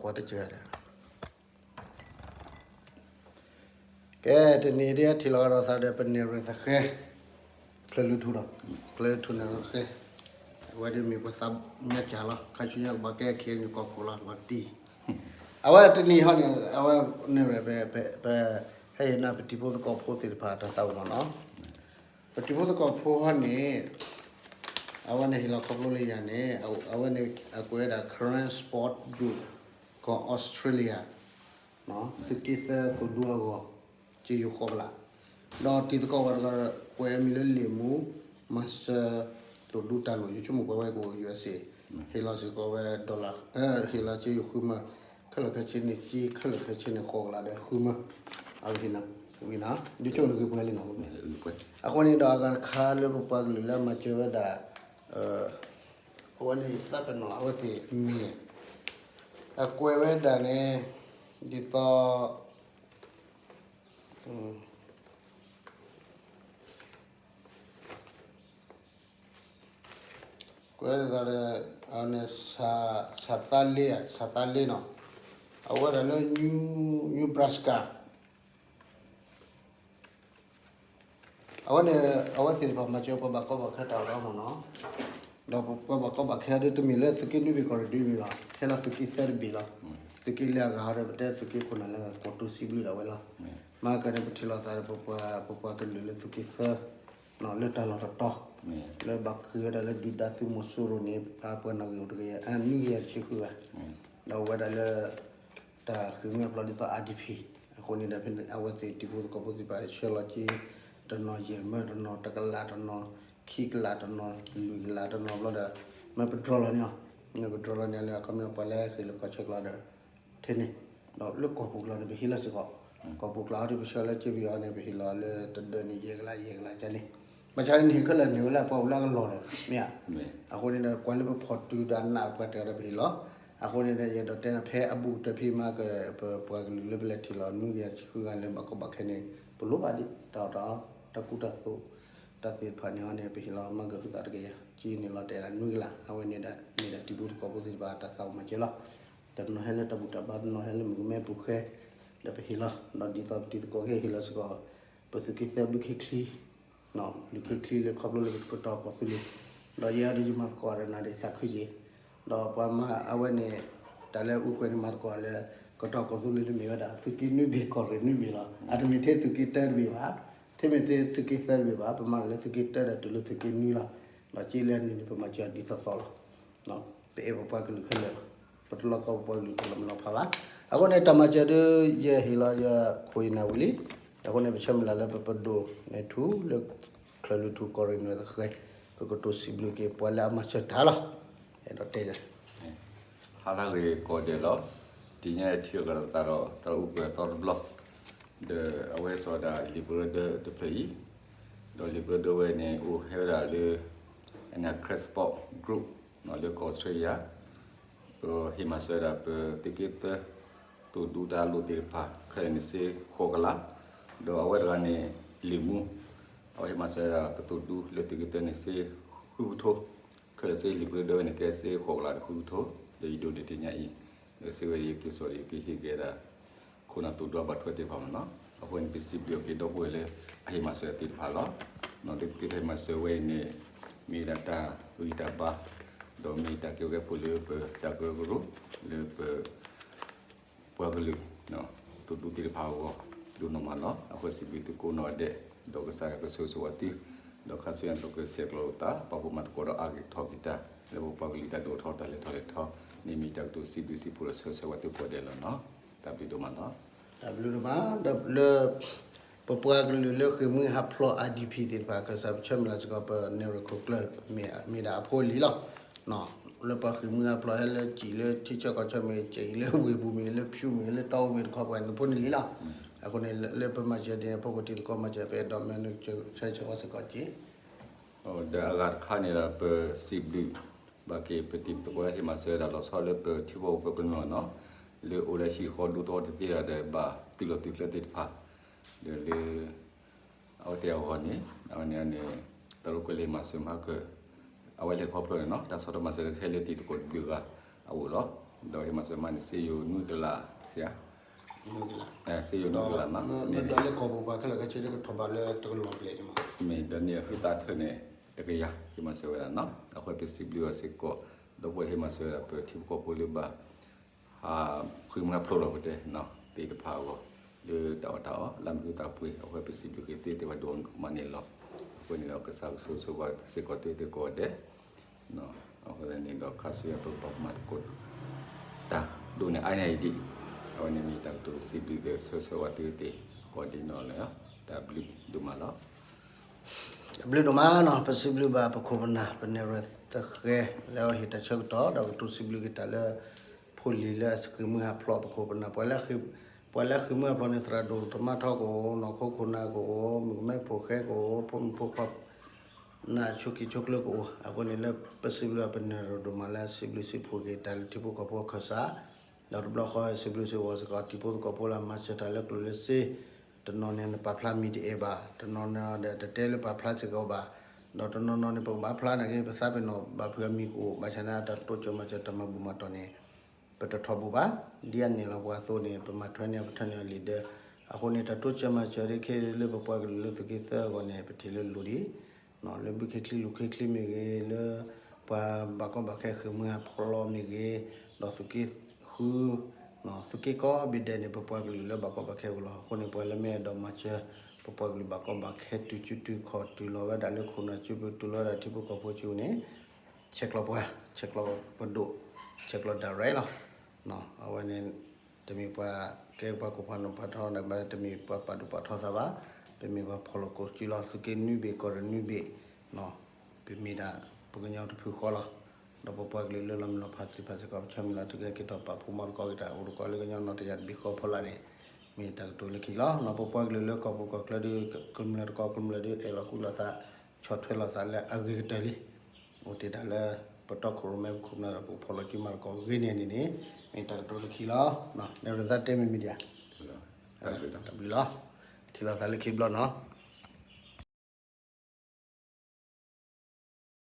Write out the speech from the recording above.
ကွၢ်တကဲဒီး ကဲ တနံၤဒ်အထံၣ်လိာ်ကဒီးသးဒီး ပနဲၣ်ရွဲၣ်သဃဲ ချၢၣ်လွံၢ်ထူၣ်ဒီး ချၢၣ်လွံၢ်ထူၣ်နဲၣ်ရွဲၣ်သဃဲ အဝဲဒ်မ့ၢ်ပှၤသးညါကၢ်လီၤ ခါဆူညါကဘၣ်ကဲ ခ့နုၣ် ကီၢ်ခိၣ်လီၤ လီၤတံၢ် အဝဲတနံၤဟီန့ၣ် အဝဲနဲၣ်ရွဲၣ် ပ ပ ဟဲဟ့ၣ်နၤ ပတံၤဖိသကိးဖိသ့ၣ်တဖၣ်တၢ်သးအိၣ်လီၤနီၤ ပတံၤဖိသကိးဖိဟီန့ၣ် အဝဲန့ၣ်ဟ့ၣ်လီၤခီဖျိလၢယၤန့ၣ် အဝဲန့ၣ်အကွဲးဝဲဒၣ် Karen Sport Group ကီၢ် Australia သုးက့သၢသိၣ်ဒူအဂီၢ် ကၠ့ယိၤဃိးကလး ဒီးတံၤသကိးဝဲတဂၤ ကွဲးအမံၤလၢလ့ၣ်မူ Master သိၣ်ဒူတၢ်လိၣ် ယဆိကမိၣ်ကွဲးဝဲကအိၣ် ယူၢ်အ့းအ့း ဟ့ၣ်လီၤစ့ၢ်ကီးဝဲ dollar ဟ့ၣ်လီၤကၠ့ယိၤဃုမၢ ခဲလၢာ်ခဲဆ့န့ၣ် ကၠ့ခဲလၢာ်ခဲဆ့န့ၣ် ဃိးကလးဒီးဃုမၢ အဝဲဟ့ၣ်နၤ ဝံၤနီၤ ဒ်ကၠိန့ၣ်ဂ့ၤပှဲၤလံနီၤ အဃိန့ၣ်ဒီးအဂၤတခါလၢပပှၤကလုာ်လၢအမၤစၢၤဝဲဒၣ် အဝဲန့ၣ်ယသးပ့ၤနီၣ် အဝဲသ့ၣ်မံၤ အကွဲးဝဲဒၣ်န့ၣ် ဒ်သိး ကွဲးဒ်သိးဒီး အဝဲန့ၣ် ဆၣ်သးလ့ ဆၣ်သးလ့နီၤ အဝဲဒၣ်လၢ Nebraska အဝဲန့ၣ် အဝဲသ့ၣ်တဖၣ်မၤစၢၤပှၤဘၣ်ကီဘၣ်ခဲတၢ်အိၣ်ဒီးမ့ၢ်နီၤ ဒီးပှၤဘၣ်ကီဘၣ်ခဲဒ်တမ့ၢ်လၢသုးက့နွံဘ့ၣ်ကီၢ်ရ့ၣ်နွံဘ့ၣ်ဘၣ် ထဲလီၤသုးက့သၢတဘ့ၣ်လီၤ သုးက့လၢအဂၤဟီဒီး ပတဲသုးက့ခိၣ်နၢ်လၢကီၢ်တူစံးဘျုးဒၣ်ဝဲလီၤ မၤကဒီးပထံၣ်လိာ်သးဒီး ပပှၤကလုာ်လၢသုးက့သၢ လၢတၢ်လီၢ်တတီၤ လၢဘၣ်ဃ့ဝဲဒၣ်လၢဒုၣ်ဒါသုးမီၤစိရိၤန့ၣ် အပှၤနီၣ်ဂံၢ်အိၣ်တကယၤ အနွံကယၤတဆံဃုဂၤ ဒီးအိၣ်ဝဲဒၣ်လၢ တၢ်ဃ့ၢ်မှံဟးဖျိးဒ်သိး IDP အဃိန့ၣ်ဒီး အဝဲသ့ၣ်တံၤဖိသကိးဖိသ့ၣ်တဖၣ်ဆှၢလီၤက့ၤ တနီၤယဲၢ်မၢ တနီၤတကလး တနီၤခံကလး တနီၤလွံၢ်ကလး တနီၤဘျီဒီး မ့ၢ်ပဒြီလီၤန့ၣ်အီၤ မ့ၢ်ပဒြီလီၤန့ၣ်လၢအခီပညီ ပှၤလၢဟ့ၣ်လီၤကီၢ်ဆၢကျိာ်ဒီး ထဲန့ၣ် ဒီးလၢကီၢ်ပူၤကျိာ်န့ၣ် ပဟ့ၣ်လီၤစ့ၢ်ကီး ကီၢ်ပူၤကျိာ်ဟီဒီး ပဆှၢလီၤက့ၤပယီၤန့ၣ် ပဟ့ၣ်လီၤလၢတဒၢးန့ၣ် ယဲၢ်ကလး ယဲၢ်ကလးကန့ၣ် ဘၣ်ဆၣ်န့ၣ် ဟ့ၣ်ခဲလၢာ်န့ၣ်ဝဲလၢပှၤအိၣ်လၢအကလီၢ်ဒီး မ့ၢ်ဧါ အဃိန့ၣ်ဒီး ကွၢ်လၢပဖီၣ်တုၤဒီးအနးပှၤတဂၤဒီးပဟ့ၣ်လီၤ အဃိန့ၣ်ဒီး ယအဲၣ်ဒိးတဲန့ၣ် ဖဲအဘူးကတၢၢ်ဖဲမၤက ပပှၤကလုာ်လၢပလဲၤထံၣ်လီၤ နွံကယၤတဆံဃုဂၤလၢဘၣ်ကီဘၣ်ခဲန့ၣ် ပလိၣ်ဘၣ်ဒံး တၢ်အီၣ်တၢ်အီ တၢ်ကူတၢ်သိး တၢ်သ့ၣ်တဖၣ်န့ၣ်အီၤန့ၣ် ပဟ့ၣ်လီၤမၤကဟုသးတကယၤ က့န့ၣ်လီၤတဲဒၣ်နွံကလး အဝဲန့ၣ်ဒၣ် မ့ၢ်ဒၣ်တံၤဖိသကိးဖိသ့ၣ်တဖၣ်တၢ်သးအိၣ်မၤစၢၤလီၤ တနီၤဟဲလၢတၢ်ဘူၣ်တၢ်ဘါ တနီၤဟဲလၢမုၣ်ကမဲပူၤဃဲ ဒီးပဟ့ၣ်လီၤ ဒီးဒ်သိးပတံၤသကိးကဟ့ၣ်လီၤစ့ၢ်ကီး ပသုးက့သၢဘုခ့ချံ ဘုခ့ချံလၢခီဖျိလၢပကတီၢ်ကီၢ်သူလ့ၤ ဒီးယဲဒီးယမၤသကိးဒီးနၤဒီးသးခုက့ၤ ဒီးပှၤမၤအဝဲန့ၣ် တၢ်လၢအူကွဲးန့ၣ်မၤသကိးလၢ ကတီၢ်ကီၢ်သူလ့ၤန့ၣ်မ့ၢ်ဝဲဒၣ် သုးက့နွံဘ့ၣ်ကီၢ်ရ့ၣ်နွံဘ့ၣ်လီၤ အတမ့ၢ်ထဲသုးက့တၢတဘ့ၣ်ဘၣ် ထဲမ့ၢ်ထဲသုးက့သၢတဘ့ၣ်ဘၣ် ပမၤလၢသုးက့တၢဒီးတုၤလၢသုးက့နွံလီၤ ဒီးက့လၢအနံၤန့ၣ် ပမၤစၢၤဒ်သိးသိးလီၤ ပအဲၣ်ပပှၤကလုာ်ခဲလၢာ်လီၤ ပတလီၤကီပပှၤကလုာ်တလီၤမုၢ်လီၤဖးဘၣ် အဃိန့ၣ် တၢ်မၤစၢၤဒ်ယဟ့ၣ်လီၤယခိၣ်ယနၢ်ဝံၤလံ အဃိန့ၣ် ပဆၢမုၢ်လၢ်လၢပပဒိၣ်န့ၣ်ထူလၢ ချၢၣ်လွံၢ်ထူၣ်ကီၢ်ရ့ၣ်နွံသဃဲ ကကတိၤစံးဘျုးက့ၤပှၤလၢအမၤစၢၤတၢ်လီၤ အဲၣ်ဒိးတဲ ဟါလၢအဂ့ၤကိးဂၤဒဲးလီၤ. တနံၤအံၤထံၣ်လိာ်ကဒီးသးဒီး သရၣ်အူကွဲးအသီတဘျီ, ဒီးအဝဲစီၤဒၣ်လံာ်ပရၢဒၢတဖျၢၣ်အံၤ, ဒီးလံာ်ပရၢဒၢဝဲန့ၣ် အိၣ်ဟဲဝဲဒၣ်လၢ Karen Sport Group လၢကီၢ်အီစထြ့လယါ, ပဟ့ၣ်မၤစၢၤဝဲဒၣ်ပသုးက့သၢ သိၣ်ဒူတၢ်လိၣ်သ့ၣ်တဖၣ် ခဲလၢာ်န့ၣ်စ့ဃိးကလး, ဒီးအဝဲတဂၤန့ၣ် လံာ်မူ, အဝဲဟ့ၣ်မၤစၢၤဝဲဒၣ်ပသိၣ်ဒူလၢသုးက့သၢန့ၣ်စ့ဃုကထိ, ခဲလၢာ်စ့လံာ်ပရၢဒၢဝဲန့ၣ်ကဲစ့ဃိးကလးဒီးဃုကထိ, ဒီးယဒိးန့ၢ်တနံၤအံၤ, ဒီးစ့ဝဲယက့ၤစိာ်ဒီးယကဟ့ၣ်က့ၤဒၣ် ခိၣ်နၢ်သိၣ်ဒူအဘၣ်ထွဲသ့ၣ်တဖၣ်မ့ၢ်နီၤ, အဃိန့ၣ်ပစံးဘျုးက့ၤဒီပုၢ်ဝဲၢ်လၢအဟ့ၣ်မၤစၢၤသ့ၣ်တဖၣ်လီၤ. ဒီးသုးက့သၢဟ့ၣ်မၤစၢၤဝဲအံၤန့ၣ် မ့ၢ်ဒၣ်တၢ်ဂံၢ်တၢ်ဘါ, ဒီးမ့ၢ်တၢ်ကဲဝဲပှၤလၢပတၢ်ကရၢကရိ, လၢပ ပှၤကလုာ် သိၣ်ဒူသ့ၣ်တဖၣ်အဂီၢ် ဒိၣ်နီၢ်မးလီၤ. အဃိစံးဘျုးသုကိးနီၢ်ဒဲး, ဒီးကစၢ်ယွၤကဆိၣ်ဂ့ၤဆိၣ်ဝါသု, ဒီးခါဆူညါပကဆဲးကျိးလိာ်သး ပာ်ဖှိၣ်မၤသကိးဒီးအါဂ့ၤထီၣ်က့ၤတၢ် လၢပပှၤကလုာ်တၢ်ဒိၣ်ထီၣ်တၢ်လဲၤထီၣ်လဲၤထီ, န့ၣ်မ့ၢ်တၢ်ကတိၤစံးဘျုးစံးဖှိၣ်ဒီးဆၢဂ့ၤဆၢဝါသုကိးဂၤဒဲးလီၤနီၤ. တၢ်ဘျုးဒိၣ်မးလီၤ. တၢ်ဘျုးဒိၣ်မး ဒီးလၢ ပပှၤကလုာ်လၢဃ့ၢ်မှံဟးဖျိး IDP သ့ၣ်တဖၣ် ကစၢ်ပဆၢမုၢ်လၢ်စ့ၢ်ကီး ပနဲၣ်ရွဲၣ်ခိၣ်ကျၢၢ် မ့ၢ်ဒၣ်အဖိအလံၤလီၤ. လၢပှၤဃ့ၢ်မှံဟးဖျိးဟဲလၢစံၣ်လၢထံဆၢကီၢ်ဆၢမ့ၢ် စံၣ်လၢဝ့ၢ်ပူၤမ့ၢ် လၢဖၠူမ့ၢ် လၢတီအူမ့ၢ်တခီပှၤန့ၣ် ဖိနလံၤလီၤ. အဃိန့ၣ် လၢပမၤစၢၤဒ်န့ၣ် ဖိကီၢ်တံၤသကိးမၤစၢၤ ပအဲၣ်ဒိးမၤနၢၤဆၢဂ့ၤဆၢဝါစ့ၢ်ကီးက့ၤ ဒီးအဂၤတခါန့ၣ်ဒီး ပစံးဘျုးဘၣ်က့ၤပတံၤသကိးလၢဟ့ၣ်မၤစၢၤဒၣ်လီၤဆီလၢပထံဖိကီၢ်ဖိကမျၢၢ်နီၤ, လၢအိၣ်လၢဟံၣ်ဃီဒူသဝီတသ့ဒီး ဘၣ်သုးလီၢ်သုးကျဲသ့ၣ်တဖၣ်, ဒီးလၢ အဝဲသ့ၣ်အဂီၢ်န့ၣ် အဝဲန့ၣ်န့ၣ် တၢ်လိာ်ကွဲလၢဟ့ၣ်မၤစၢၤမၤကၢၢ် အဝဲလဲၤခီဖျိန့ၣ်နီၤ တၢ်ဆီၣ်ထွဲမၤစၢၤလၢခဲလၢာ်တံၤသကိးတဘျုးဂၤအအိၣ်လီၤ. ဒီးဟ့ၣ်မၤစၢၤမးန့ၣ် စ့ယိၤနွံကလး စ့ယိၤနွံကလးနီၤ မ့ၢ်ဒီးလၢကီၢ်ပူၤပှၤခဲလၢာ်ခဲဆ့ကထီၣ်ဘးလၢတကလီၢ်ဘျဲၣ်န့ၣ်မး မ့ၢ်ဒီးန့ၣ်အဃုသးထၢၣ်န့ၣ် တကယၤ ဟ့ၣ်မၤစၢၤဝဲဒၣ်နီၤ အဃိပစံးဘျုးအီၤစ့ၢ်ကီး ဒီးပှၤဟ့ၣ်မၤစၢၤဝဲဒၣ်ပထံဖိကီၢ်ဖိလၢဘၣ် ဟးဃ့ၢ်မှံဟးဖျိးလီၤပတဲ သ့ၣ်တဖၣ်အဂီၢ် လၢတၢ်အီၣ်တၢ်အီ လၢမ့ၢ်ဟုသးပှ့ၤ အဃိပစံးဘျုးက့ၤသ့သ့ၣ်တဖၣ်ဒိၣ်မးန့ၣ်လီၤ. အဃိန့ၣ်ဒီးကစၢ်ကဆိၣ်ဂ့ၤဆိၣ်ဝါစ့ၢ်ကီးသ့သ့ၣ်ကိးဂၤဒဲး အဃိသတးန့ၣ်ဒီးခါဆူညါပကဘၣ်မၤသကိး တၢ်ဒိၣ်န့ၢ်အါန့ၢ်အံၤဒံး အဝဲန့ၣ်မ့ၢ်တၢ်ကတိၤစံးဘျုးက့ၤဆိၣ်ဂ့ၤဆိၣ်ဝါသ့သ့ၣ်ကိးဂၤဒဲးန့ၣ်လီၤ. တၢ်ဘျုးဒိၣ်မးလီၤ. တၢ်ဘျုးဒိၣ်မးနီၤ ပစံးဘျုးဘၣ်ပခိၣ်ပနၢ် ပနဲၣ်ရွဲၣ်သဃဲ လၢအဟ့ၣ်တၢ်ဆၢကတီၢ် ဒီးကတိၤစံးဘျုးက့ၤတၢ်လၢ ဖိလံၤလၢအဃ့ၢ်မှံဟးဖျိးပခိၣ်ပနၢ် ပှၤလၢဃ့ၢ်မှံဟးဖျိးန့ၣ် သရၣ်ဒိၣ်တမါထီကအိၣ် နီၢ်ခိခိၣ်နၢ်ကအိၣ် မုၣ်ကမဲဖိဃဲကအိၣ် ဖိမုၣ်ဖိခွါ နၢ်ဆိၣ်က့ၤဆိၣ်ကျၢကအိၣ် အဃိန့ၣ်လၢပစံးဘျုးအပနဲၣ်ရွဲၣ်ဒိၣ်မးလၢ စံးဘျုးစံးဖှိၣ်က့ၤတၢ်လၢထံဖိကီၢ်ဖိအခၢၣ်စး ဒီးတဘျီဃီစံးဘျုးစ့ၢ်ကီး စ့ၢ်ကီးတံၤဖိသကိးဖိလၢအမၤစၢၤတၢ်လၢကျိၤလၢစ့ တနီၤန့ၣ်နပာ်ဖျါမံၤတအဲၣ်ဘၣ် တနီၤန့ၣ်ဒီးတတဲလၢပာ်ဖျါစ့ၢ်ကီးဘၣ် ဒီးတနီၤနီၤန့ၣ် ပကဘၣ်ဖျါနာ်က့ ပသးပ့ၤနီၣ်ဘၣ်ဖုးအမံၤကအိၣ် ဘၣ်ဆၣ်န့ၣ် တၢ်တိစၢၤမၤစၢၤတၢ်မၤဘူၣ်မၤတီၢ်န့ၣ် ပတထီၣ်ဘူးဘၣ် ဒ်အန့ၣ်လီၤ ပှၤအသိးန့ၣ် ပမၤထွဲန့ၢ်ပထၢန့ၢ်အလံာ်ဒၢ အဃိန့ၣ် တၢ်တိစၢၤမၤစၢၤဒ်ခဲလၢပပှၤကလုာ်လၢသုးက့သၢအဂီၢ်န့ၣ် ပထံၣ်လၢလိၣ်ဒံး လၢဘုခ့ချံလူၤခ့ချံမ့ၢ်ဂ့ၤ လၢပှၤဘၣ်ကီဘၣ်ခဲဃ့ၢ်မှံဟးဖျိးမ့ၢ်ဂ့ၤ ဒီးသုးက့ဃု သုးက့ကိးဘ့ၣ်ဒဲးန့ၣ် ပပှၤကလုာ်လၢဘၣ်ကီဘၣ်ခဲအိၣ်လီၤ. အဃိန့ၣ် ပှၤလၢမ့ၢ်အဲၣ်ဒိးမၤစၢၤ ပပှၤကလုာ်ဘၣ်ကီဘၣ်ခဲတုၤစုတုၤခီၣ် တုၤလီၤဝဲဒၣ်လၢခိၣ်နၢ်စုပူၤ တုၤလီၤဝဲဒၣ်ထံဖိကီၢ်ဖိစုပူၤန့ၣ် ဆဲးကျိးပှၤ ဆဲးကျိးပဒိၣ် ဆဲးကျိး direct လီၤ. အဝဲန့ၣ် တမ့ၢ်ပှၤကဲပှၤကိးပှၤနီၣ်ပှၤထီ တမ့ၢ်ပှၤပာ်ဒိၣ်ပာ်ထီသးဘၣ်, ပမ့ၢ်ပှၤဖီၣ်လိာ်ကိးစုလီၤ သုးက့နွံဘ့ၣ် ကီၢ်ရ့ၣ်နွံဘ့ၣ် ပမ့ၢ်ဒၣ် ပကညီတဖုဃီလီၤ. ဒီးပပှၤကလုာ်လၢလီၤမုၢ်လီၤဖးသ့ၣ်တဖၣ်စ့ၢ်ကီး ပဆၢမုၢ်လၢ်တုၤကဲက့ၤထီၣ်ပာ်ဖှိၣ်မီၢ်တကိးက့ၤတၢ်အိၣ်တကိးလၢကညီနီၣ်တယၢ်တဘ့ၣ်ဃီဖီလာ်န့ၣ် မ့ၢ်တၢ်ကတိၤလၢခံလီၤ. ပပှၤကလုာ်လၢကီၢ်ပူၤကီၢ်ချၢဒုး ကမျၢၢ်တကိးကမျၢၢ်ဒုး အဲၣ်လီၤကွံလီၤသး ဆီၣ်ထွဲလီၤသးလၢအဂ့ၤကတၢၢ်လံ. အိၣ်တ့ၢ်တၢ်လၢ ပတီၢ်ခိၣ်ရိၣ်မဲပခိၣ်ပနၢ်ဒီးပကဖီၣ်လိာ်စုမၤတကိးဂ့ၤန့ၣ်န့ၣ်န့ၣ် မ့ၢ်တၢ်ကတိၤလၢခံလီၤ. နဲၣ်ရွဲၣ်သးတဲမ့ၢ်မံၤဒံးဧါ တၢ်ဘျုးလီၤ. ထံၣ်လိာ်သးလၢခံဘျီနီၤ.